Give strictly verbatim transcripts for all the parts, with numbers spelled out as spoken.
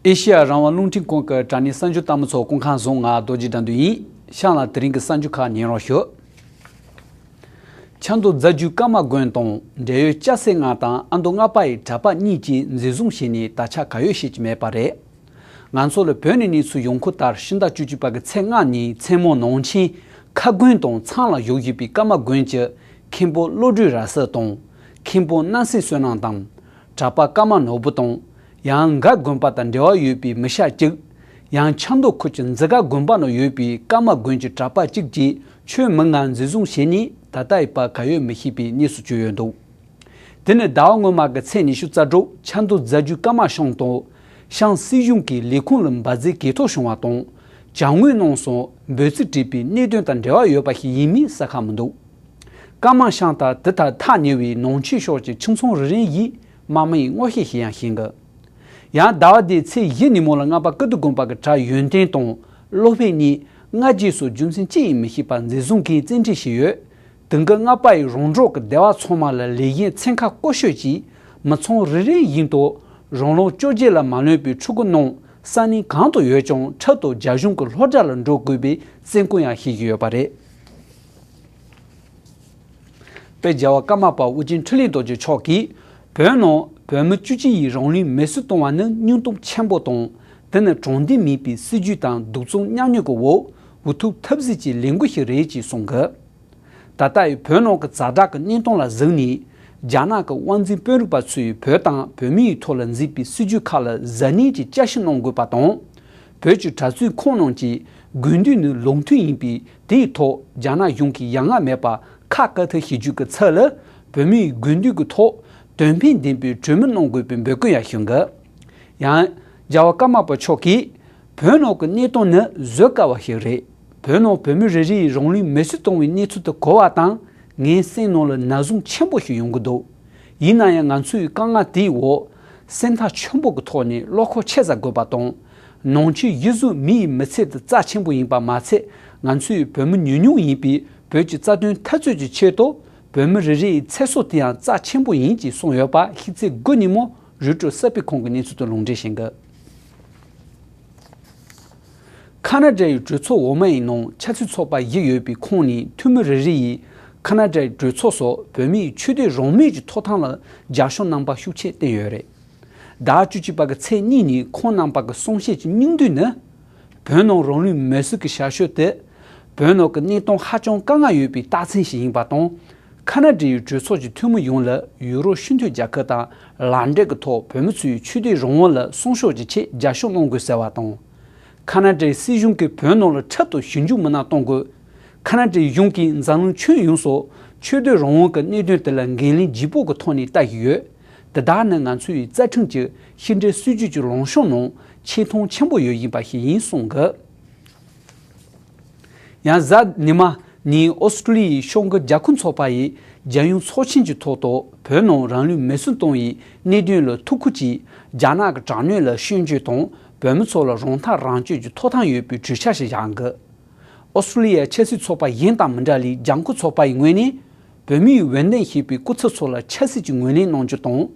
ཨེ་ཤེ་ཡ་རང་དབང་རླུང་འཕྲིན་ཁང་གི་དྲ་བརྙན་གསར་འགྱུར་ལྟ་མི་ཚོ་སྐུ་ཁམས་བཟང་། ང་རྡོ་རྗེ་དགྲ་འདུལ་ཡིན། གཤམ་ལ་དེ་རིང་གི་གསར་འགྱུར་ཁག་ཉན་རོགས་ཞུ། ཆབ་མདོ་རྫ་རྒྱུད་ཀརྨ་དགོན་དང་འབྲེལ་ཡོད་སྐྱ་སེར་ལྔ་དང་ཨ་མདོ་ལྔ་པ་ཡི་གྲྭ་པ་གཉིས་ཀྱིས་འཛིན་བཟུང་བྱས་ནས་ད་ཆ་ག་ཡོད་ཤེས་ཀྱི་མེད་པ་རེད། ང་ཚོ་ལ་བོད་ནས་གནས་ཚུལ་ཡོང་ཁུལ་ལྟར་ཕྱི་ཟླ་བཅུ་གཅིག་པ་གི་ཚེས་ལྔ་ཉིན་མཚན་མོ་ནང་ཆེན་ཁ་དགོན་དང་ཚང་ལ་བཞུགས་བཞིན་པའི་ཀརྨ་དགོན་གྱི་མཁན་པོ་བློ་གྲོས་ར་ས་དང་། མཁན་པོ་སྣང་སྲིད་བསོད་ནམས་དང་། གྲྭ་པ་ཀརྨ་ནོར་བུ་དང་། ཡང་འགའ་དགོན་པ་དང་འབྲེལ་བ་ཡོད་པའི་མི་ཤ་གཅིག། ཡང་ཆབ་མདོ་ཁུལ་གྱི་འཛི་སྒར་དགོན་པ་ནང་ཡོད་པའི་ཀརྨ་དགོན་གྱི་གྲྭ་པ་གཅིག་བཅས་ཆོས་མི་ལྔ་འཛིན་བཟུང་བྱས་ནས་ད་ལྟའི་བར་ག་ཡོད་མི་ཤེས་པའི་གནས་སུ་གྱུར་ཡོད་འདུག། དེ་ནི་ཟླ་བ་སྔོན་མ་གི་ཚེས་ཉི་ཤུ་རྩ་དྲུག་ཆབ་མདོ་རྫ་རྒྱུད་ཀརྨ་ཤང་དང་། ཤང་སྲིད་གཞུང་གི་ལས་ཁུངས་ལ་འབར་རྫས་གས་འཐོར་བྱུང་བ་དང་། གྱང་ངོས་གནང་སོང་འབོད་ཚིག་བྲིས་པའི་གནད་དོན་དང་འབྲེལ་བ་ཡོད་པ་ཞིག་ཡིན་མིན་གསལ་ཁ་མི་འདུག། ཀརྨ་ཤང་དང་དེ་དང་ཐག་ཉེ་བའི་ནང་ཆོས་ཕྱོགས་ཀྱི་ཁྱིམ་ཚང་རེ་རེ་ཡིས་དམག་མིའི་སྔོག་བཤེར་ཞིག་ཡང་བྱེད་འགི། ཡང་ཟླ་བ་འདིའི་ཚེས་བཞི་ཉིན་མོ་ལ་རྔ་པ་ཀིརྟི་དགོན་པ་གི་གྲྭ་ཡོན་ཏན་དང་བློ་ཕེབས་གཉིས་སྔ་རྗེས་སུ་རྒྱུ་མཚན་ཅི་ཡིན་མི་ཤེས་པར་འཛིན་བཟུང་གིས་བཙན་ཁྲིད་བྱས་ཡོད། དེང་གི་རྔ་པ་ཡི་རོང་འབྲོག་གི་སྡེ་བ་ཚང་མ་ལ་ལས་གཞན་ཚན་ཁག་བཀོལ་སྤྱོད་ཀྱིས་མི་ཚང་རེ་རེ་བཞིན་དུ་རང་ལོ་བཅོ་བརྒྱད་ལ་མ་ལོན་པའི་ཕྲུ་གུ་རྣམས་ས་གནས་གང་དུ་ཡོད་ཀྱང་འཕྲལ་དུ་རྒྱ་གཞུང་གི་སློབ་གྲྭ་ལ་འགྲོ་དགོས་པའི་བཙན་སྐུལ་ཡང་བྱེད་ཀྱི་ཡོད་པ་རེད། དཔལ་རྒྱལ་བ་ཀརྨ་པ་ཨོ་རྒྱན་འཕྲིན་ལས་རྡོ་རྗེ་མཆོག་གིས་བོད་ནང་བོད་མི་བཅུ་གཅིག་ཡིས་རང་ལུས་མེར་སྲེག་བཏང་བ་ནི་སྙིང་སྟོབས་ཆེན་པོ་དང་། དེ་ནི་དྲང་བདེན་མེད་པའི་སྲིད་ཇུས་དང་གདུག་རྩུབ་མཉམ་མྱོང་གི་འོག་འུ་ཐུག་ཐབས་ཟད་ཀྱི་ལས་འགུལ་ཞིག་རེད་ཅེས་གསུངས་འདུག། ད་ལྟ་ཡི་བོད་ནང་གི་ཛ་དྲག་གི་གནས་སྟངས་ལ་གཟིགས་ནས། རྒྱ་ནག་གི་དབང་འཛིན་དཔོན་རིག་པ་ཚོས་བོད་དང་བོད་མིའི་ཐོག་ལ་འཛིན་པའི་སྲིད་ཇུས་ཁག་ལ་གཟབ་ནན་གྱིས་དཔྱད་ཞིབ་གནང་དགོས་པ་དང་། བོད་ཀྱི་གྲྭ་བཙུན་ཁོང་རྣམས་ཀྱིས་དགོས་འདུན་ནི་ལུགས་མཐུན་ཡིན་པས། དེའི་ཐོག་རྒྱ་ནག་གཞུང་གིས་ཡ་ང་མེད་པར་ཁ་བཀག་ཐབས་བྱེད་རྒྱུ་གི་ཚབ་ལ། བོད་མིའི་དགོས་འདུན་གྱི་ཐོག་དོན་ཕན་ལྡན་པའི་གྲོས་མོལ་གནང་དགོས་པའི་འབོད་སྐུལ་ཡང་ཞུ་འདུག། ཡང་རྒྱལ་བ་ཀརྨ་པ་མཆོག་གིས། བོད་ནང་གི་གནས་སྟངས་ནི་བཟོད་དཀའ་བ་ཞིག་རེད། བོད་ནང་བོད་མི་རེ་རེ་ཡིས་རང་ལུས་མེར་སྲེག་བཏང་བའི་གནས་ཚུལ་དེ་གོ་བ་དང་། ངའི་སེམས་ནང་ལ་ན་ཟུག་ཆེན་པོ་ཞིག་ཡོང་གི་འདུག། ཡིན་ན་ཡང་ང་ཚོའི་དཀའ་ངལ་དེའི་འོག་སེམས་ཐག་ཆོད་པོ་གི་ཐོག་ནས་བློ་ཁོག་ཆེ་ཙམ་དགོས་པ་དང་། ནང་ཆོས་གཞི་བཟུང་མི་ཡི་མི་ཚེ་དེ་རྩ་ཆེན་པོ་ཡིན་པ་མ་ཚད། ང་ཚོའི་བོད་མི་ཉུང་ཉུང་ཡིན་པས། བོད་ཀྱི་རྩ་དོན་འཐབ་རྩོད་ཀྱི་ཆེད་དུ་བོད་མི་རེ་རེ་ཡི་ཚེ་སྲོག་དེ་ཡང་རྩ་ཆེན་པོ་ཡིན་ཅེས་གསུངས་ཡོད་པ་ཕྱི་ཚེས་དགུ་ཉིན་མོ་རོའི་ཊར་གསར་སྤེལ་ཁང་གི་གནས་ཚུལ་དུ་ལུང་འདྲེན་བྱེད་འདུག། ཁ་ན་ཌ་ཡི་གྲོས་ཚོགས་འོག་མ་ཡི་ནང་ཆབ་སྲིད་ཚོགས་པ་བཞི་ཡོད་པའི་ཁོངས་ནས་འཐུས་མི་རེ་རེ་ཡིས་ཁ་ན་ཌ་ཡི་གྲོས་ཚོགས་སུ་བོད་མིའི་ཆོས་དད་རང་མོས་ཀྱི་ཐོབ་ཐང་ལ་རྒྱབ་སྐྱོར་གནང་པ་ཤུགས་ཆེ་བསྟན་ཡོད་རེད། ཟླ་བཅུ་གཅིག་པ་གི་ཚེས་གཉིས་ཉིན་ཁོང་རྣམ་པ་གི་གསུང་བཤད་ཀྱི་སྙིང་བསྡུས་ནི། བོད་ནང་རང་ལུས་མེར་སྲེག་གི་བྱ་སྤྱོད་དེ། བོད་ནང་གི་གནས་སྟངས་ཧ་ཅང་དཀའ་ངལ་ཡོད་པའི་རྟགས་མཚན་ཞིག་ཡིན་པ་དང་། ཁ་ན་ཌའི་གྲོས་ཚོགས་ཀྱི་འཐུས་མི་ཡོངས་ལ་ཡུ་རོབ་སྤྱི་མཐུན་རྒྱལ་ཁབ་དང་ལམ་འབྲས་ཀྱི་ཐོག་བོད་མི་ཚོའི་ཆོས་དད་རང་དབང་ལ་སྲུང་སྐྱོབ་ཀྱི་ཆེད་རྒྱབ་སྐྱོར་གནང་དགོས་ཟེར་བ་དང་། ཁ་ན་ཌའི་སྲིད་གཞུང་གིས་བོད་ནང་ལ་འཕྲལ་དུ་ཞིབ་འཇུག་མི་སྣ་གཏོང་དགོས། ཁ་ན་ཌའི་གཞུང་གིས་འཛམ་གླིང་ཁྱོན་ཡོངས་སུ་ཆོས་དད་རང་དབང་གི་གནད་དོན་དེ་ལ་འགན་ལེན་ལྗིད་པོ་གི་ཐོག་ནས་ལྟ་བཞིན་ཡོད། དེ་དག་ནི་ང་ཚོའི་རྩ་ཁྲིམས་ཀྱི་ཕྱི་འབྲེལ་སྲིད་ཇུས་ཀྱི་ལངས་ཕྱོགས་ནང་ཆེ་མཐོང་ཆེན་པོ་ཡོད་བཞིན་པ་ཞིག་ཡིན་གསུངས་འདུག། ཡང་གཟའ་ཉི་མ་ཉིན་ཨོ་སི་ཀྲུ་ལི་ཡའི་ཤོག་གུ་རྒྱལ་ཁབ་ཚོགས་པ་ཡིས་རྒྱལ་ཡོངས་ཚོགས་ཆེན་གྱི་ཐོག་ཏུ་བོད་ནང་རང་ལུས་མེར་སྲེག་གཏོང་བའི་གནད་དོན་ལ་ཐུགས་ཁུར་གྱིས་རྒྱ་ནག་གི་དྲག་གནོན་ལ་སྐྱོན་བརྗོད་དང་བོད་མི་ཚོ་ལ་རང་ཐག་རང་གཅོད་ཀྱི་ཐོབ་ཐང་ཡོད་པའི་གྲོས་འཆར་ཞིག་བཞག་འདུག། ཨོ་སི་ཀྲུ་ལི་ཡའི་ཆབ་སྲིད་ཚོགས་པ་གཞན་དང་མི་འདྲ་ལས་རྒྱལ་ཁབ་ཚོགས་པ་ཡི་ངོས་ནས་བོད་མིའི་འོས་འདེམས་བྱས་པའི་སྐུ་ཚབ་ཚོ་ལ་ཆབ་སྲིད་ཀྱི་ངོས་ལེན་གནང་རྒྱུ་དང་།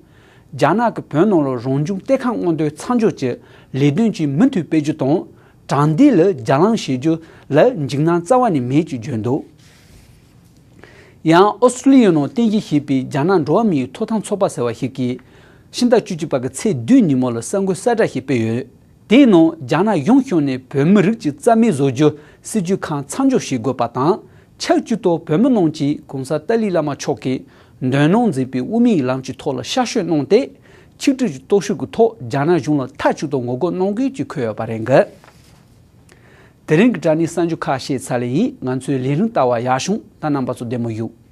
རྒྱ་ནག་གིས་བོད་ནང་ལ་རང་བྱུང་གཏེར་ཁ་སྔོག་འདོན་མཚམས་འཇོག་གི་ལས་དོན་གྱི་མུ་མཐུད་སྤེལ་རྒྱུ་དང་། དྲང་བདེན་ལ་རྒྱ་ལམ་བྱེད་རྒྱུ་ལ་འཇིགས་སྣང་རྩ་བ་ནས་མེད་ཅེས་བརྗོད་འདུག། ཡང་ཨོ་སི་ཀྲུ་ལི་ཡའི་ནང་རྟེན་གཞི་བྱས་པའི་རྒྱ་ནག་འགྲོ་བ་མིའི་ཐོབ་ཐང་ཚོགས་པ་ཟེར་བ་ཞིག་གིས་ཕྱི་ཟླ་བཅུ་གཅིག་པ་གི་ཚེས་བདུན་ཉིན་མོ་ལ་གསར་འགོད་གསལ་བསྒྲགས་ཤིག་སྤེལ་ཡོད། དེའི་ནང་རྒྱ་ནག་གཞུང་ཕྱོགས་ནས་བོད་མི་རིགས་ཀྱི་རྩ་མེད་བཟོ་རྒྱུ་སྲིད་ཇུས་ཁག་མཚམས་འཇོག་བྱེད་དགོས་པ་དང་། ཆབས་ཅིག་ཏུ་བོད་མི་རྣམས་ཀྱིས་གོང་ས་ཏཱ་ལའི་བླ་མ་མཆོག་གིས་འདོད་སྣང་མཛད་པའི་དབུ་མའི་ལམ་གྱི་ཐོག་ལ་ཤར་བསྐྱོད་གནང་སྟེ། ཆིག་སྒྲིལ་གྱི་སྟོབས་ཤུགས་ཀྱི་ཐོག་རྒྱ་ནག་གཞུང་ལ་མཐའ་གཅིག་ཏུ་ངོ་རྒོལ་གནང་དགོས་ཀྱི་འཁོད་ཡོད་པ་རེད་འདུག། དེ་རིང་གི་དྲ་བརྙན་གསར་འགྱུར་ཁག་བཤད་ཚར་བ་ཡིན། ང་ཚོའི་ལས་རིམ་ལྟ་བར་ཡག་བྱུང་། ད་རྣམ་པ་ཚོ་བདེ་མོ་བཞུགས།